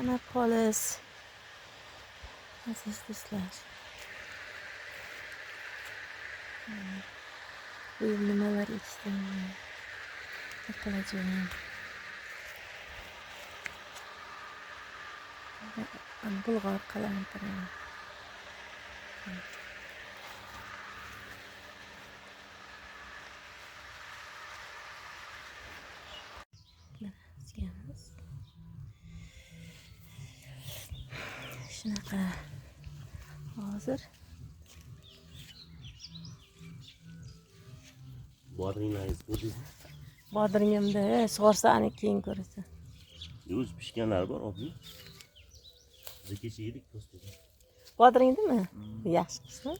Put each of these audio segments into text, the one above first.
Mana poliz. Aziz do'stlar. Bu yil nimalar ekdim? Baqlajon. Bulg'or qalampiri. Shunaqa hozir Bodringlaringiz ko'rdingizmi? Bodringimda sug'orsa ana keyin ko'rasan. O'zi pishganlari bor, obli. Biz kecha yedik to'stida. Bodringdimi? Yaxshi qilsan.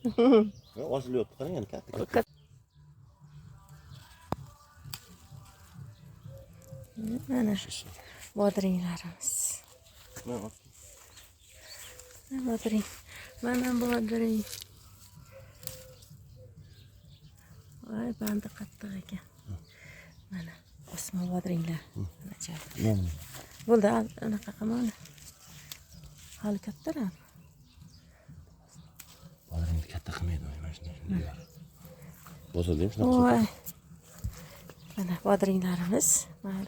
Osilyapti, qarang, ana katta katta. Mana bodringlarimiz. Mana bodring. Mana bodring. Voy, bandi qattiq ekan. Mana osma bodringlar. Mana bo'ldi, anaqa qilma uni. Hali kattaroq. Bodringni katta qilmaydi, mana shunday. Bozorda ham shunaqa sotadi. Mana bodringlarimiz. Mana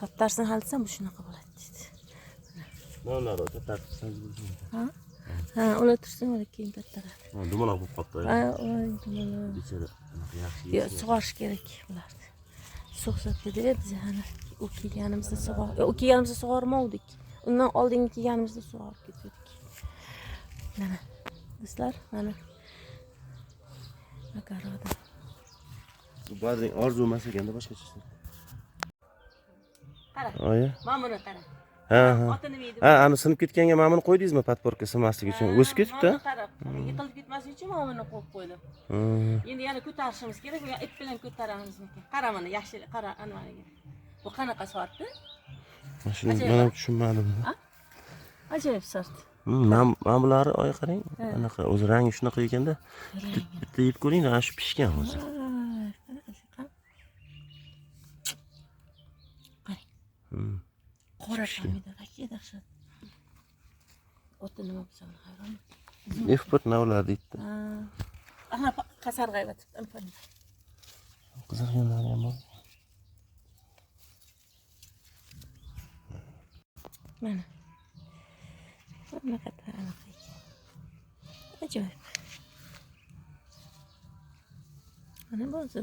kattarsini hali desam bu shunaqa bo'ladi deydi. Mana katta. Ha? Ha, ular tursin, ular keyin kattaradi. Ha, dumaloq bo'lib qolibdi. Ay, oy, dumaloq. Bechora, anaqa yaxshi. Yo'q, sug'orish kerak ularni. Sug'satdi biz hali u kelganimizda sug'or, u kelganimizda sug'ormovdik. Undan oldingi kelganimizda sug'orib ketdik. Mana do'stlar, mana огорода. Bu bodring orzu emas ekanda boshqacha. Qara. Oya. Mana buni qara. Ha, ha. Oti nima edi? Ha, ani sinib ketganga mana buni qo'ydingizmi podporka sinmasligi uchun? O'sib ketibdi. Qara, yiqilib ketmasligi uchun mana buni qo'yib qo'ydim. Endi yana ko'tarishimiz kerak, bu ip bilan ko'taramizmikan? Qara mana, yaxshi qara anvariga. Bu qanaqa sorti? Shuni men ham tushunmadim. Ajoyib sort. Mana bulari oy qarang, anaqa o'zi rangi shunaqa ekanda. Bitta yeb ko'ring, ana shu pishgan o'zi. Qarang. Qora pomidor, aka dahshat. Oti nima bo'lsa hayronman. F1 navlar deydi. Aha, qasarg'ayotibdi. Qizarganlari ham bor. Mana. Bunaqa anaqa ekan. Ajoyib. Mana bu o'zi.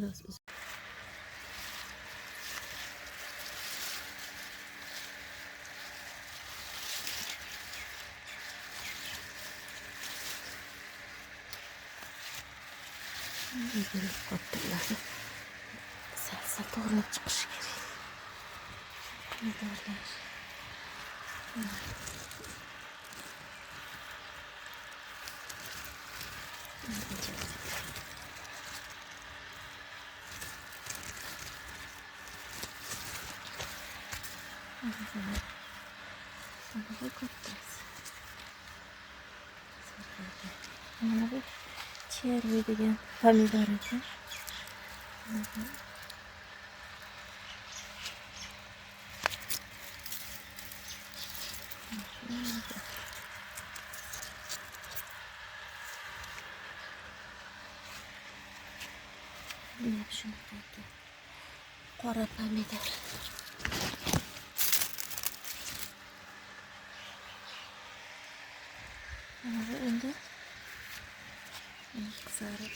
Qopti ularni. Sal-sal to'g'rilab chiqishi kerak. Pomidorlar. Mana bu kattasi. Mana bu cherry degan pomidor ekan. Bu ham shunaqa ekan. Qora pomidor. Mana bu endi qizarib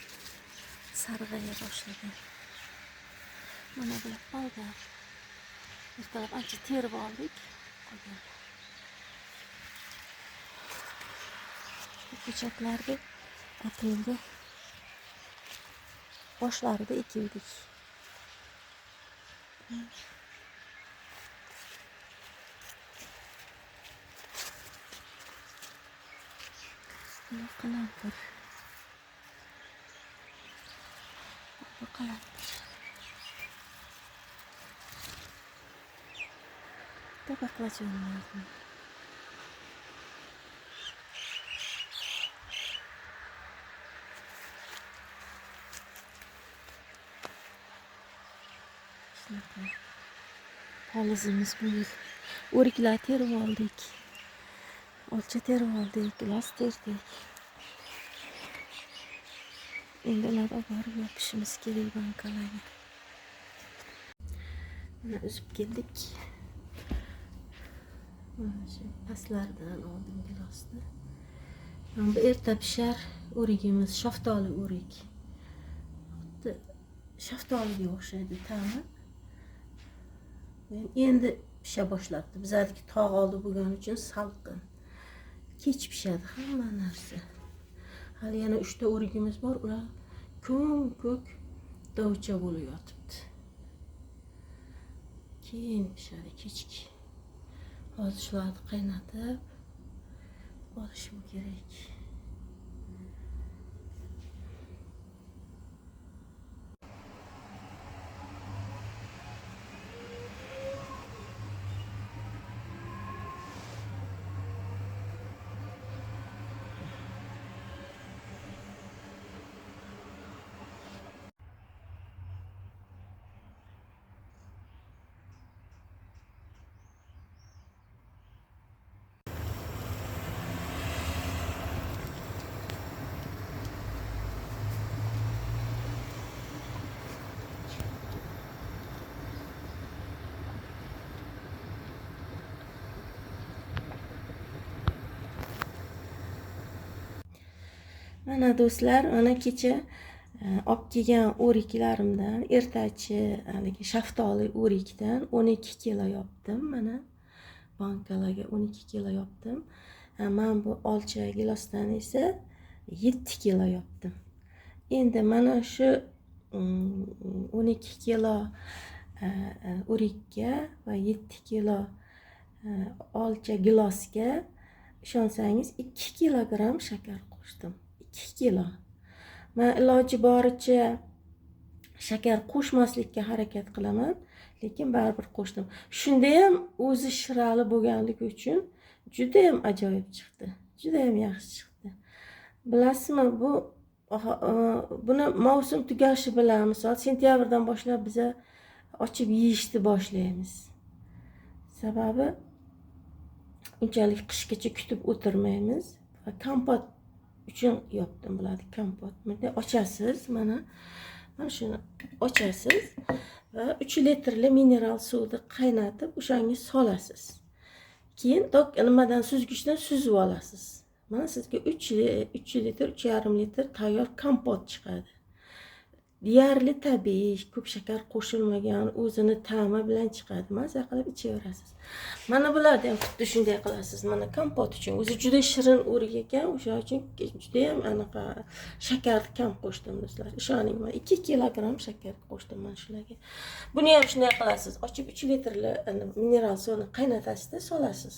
sarg'aya boshlagan. Mana bular bolgar. Ertalab ancha terib oldik. Qolgan. Bu ko'chatlarni aprelda boshlarida ekildik. Bular qalampir. Bu qalampir. Bitta baqlajonlar. Shunaqa. Polizimiz bu yil. O'riklar terib oldik. Olcha terib oldik, gilos terdik. Endi ularni olib borib yopishimiz kerak bankalarga. Mana uzib keldik. Mana shu pastlardan oldim gilosni. Mana bu erta pishar o'rigimiz, shaftoli o'rik. Xuddi shaftoliga o'xshaydi ta'mi. Endi pisha boshlabdi. Bizadiki tog' oldi bo'lgani uchun salqin. Kech pishadi hamma narsa. Hali yana 3 ta o'rigimiz bor, ular ko'm-ko'k dovcha bo'lib yotibdi. Keyin pishadi kechki. Hozir shularni qaynatib olishim kerak. Mana do'stlar, mana kecha olib kelgan o'riklarimdan, ertachi haligi shaftoli o'rikdan 12 kilo yopdim. Mana bankalarga 12 kilo yopdim. Men bu olcha gilosdan esa 7 kilo yopdim. Endi mana shu 12 kilo o'rikka va 7 kilo olcha gilosga ishonsangiz 2 kilogramm shakar qo'shdim. 2 kilo. Men iloji boricha shakar qo'shmaslikka harakat qilaman, lekin baribir qo'shdim. Shunda ham o'zi shirali bo'lganligi uchun juda ham ajoyib chiqdi. Juda ham yaxshi chiqdi. Bilasizmi, bu buni mavsum tugashi bilan, misol sentyabrdan boshlab biza ochib yeyishni boshlaymiz. Sababi unchalik qishgacha kutib o'tirmaymiz va kompot uchun yopdim bularni. Kompot. Bunday ochasiz, mana shuni ochasiz va 3 litrli mineral suvni qaynatib o'shanga solasiz. Keyin nimadan suzgichdan suzib olasiz. Mana sizga 3 litr, 3,5 litr tayyor kompot chiqadi. Deyarli tabiiy, ko'p shakar qo'shilmagan, o'zini ta'mi bilan chiqadi. Maza qilib ichaverasiz. Mana bularni ham xuddi shunday qilasiz. Mana kompot uchun o'zi juda shirin o'rik ekan, o'sha uchun juda ham anaqa shakarni kam qo'shdim do'stlar. Ishoning, men 2 kilogramm shakar qo'shdim mana shularga. Buni ham shunday qilasiz. Ochib 3 litrli mineral suvni qaynatasizda solasiz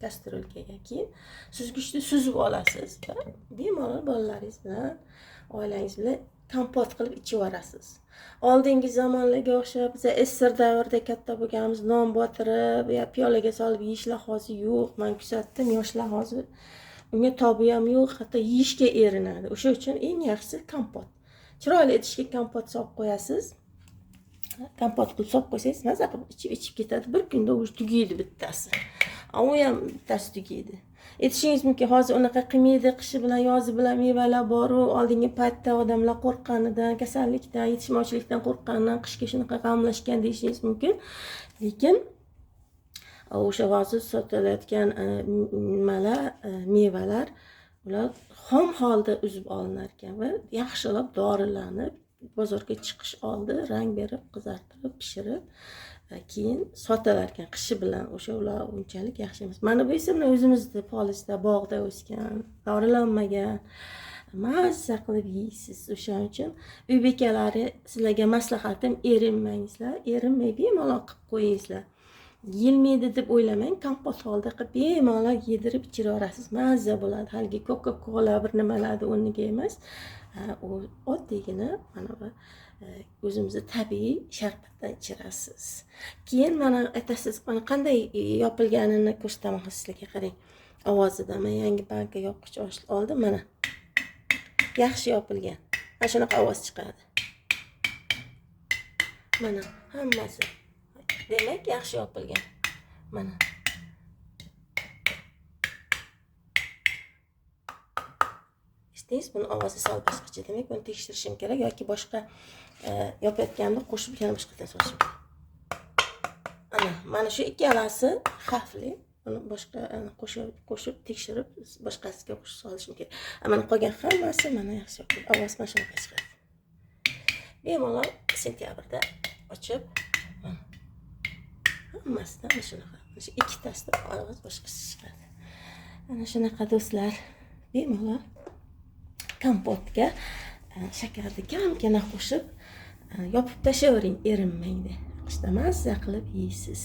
kastrolkaga. Keyin suzgichni suzib olasiz va bemalol bolalaringiz bilan, oilangiz bilan kompot qilib ichib yuborasiz. Oldingi zamonlarga o'xshab biz SSR davrida katta bo'lganmiz, non botirib, ya piyolaga solib yeyishlar hozir yo'q. Men kuzatdim, yoshlar hozir unga tobi ham yo'q, hatto yeyishga erinadi. O'sha uchun eng yaxshisi kompot. Chiroyli idishga kompot solib qo'yasiz. Kompot qilib solib qo'ysangiz, maza qilib ichib ketadi. Bir kunda o'zi tugaydi bittasi. U ham bittasi tugaydi. Aytishingiz mumkin, hozir unaqa qilmaydi, qishi bilan yozi bilan mevalar bor-u, oldingi paytda odamlar qo'rqqanidan, kasallikdan, yetishmovchilikdan qo'rqqanidan qishga shunaqa g'amlashgan deyishingiz mumkin. Lekin o'sha hozir sotilayotgan nimalar, mevalar ular xom holda uzib olinar ekan va yaxshilab dorilanib bozorga chiqish oldi rang berib, qizartirib, pishirib keyin sotilar ekan qishi bilan. O'sha ular unchalik yaxshi emas. Mana bu esa o'zimizni polizda, bog'da o'sgan, dorilanmagan, mazza qilib yeysiz. O'shaning uchun uy bekalari, sizlarga maslahatim, erinmangizlar, erinmay bemalol qilib qo'yingizlar. Yeyilmaydi deb o'ylamang, kompot holda qilib bemalol yedirib ichiraverasiz, mazza bo'ladi. Haligi Coca-Cola bir nimalarni o'rniga emas, u oddiygina mana bu o'zimizni tabiiy sharbatdan ichirasiz. Keyin mana aytasiz, mana qanday yopilganini ko'rsataman sizlarga, qarang. Ovozida men yangi banka yopqich oldim, mana. Yaxshi yopilgan. Mana shunaqa ovoz chiqadi. Mana hammasi. Demak, yaxshi yopilgan. Mana. Eshitdingiz, buni ovozi sal boshqacha. Demak, buni tekshirishim kerak yoki boshqa yopayotganimda qo'shib yana boshqatdan solishim kerak. Ana, mana shu ikkalasi xavfli. Buni boshqa qo'shib qo'shib tekshirib, boshqasiga qo'shib solishim kerak. Mana qolgan hammasi mana yaxshi yopildi. Ovoz mana shunaqa chiqadi. Bemalol sentyabrda ochib, mana hammasidan mana shunaqa. Mana shu ikkitasida ovoz boshqacha chiqadi. Ana shunaqa, do'stlar. Bemalol kompotga shakarni kamgina qo'shib, yopib tashlayvering, erinmangda. Qishda mazza qilib yeysiz.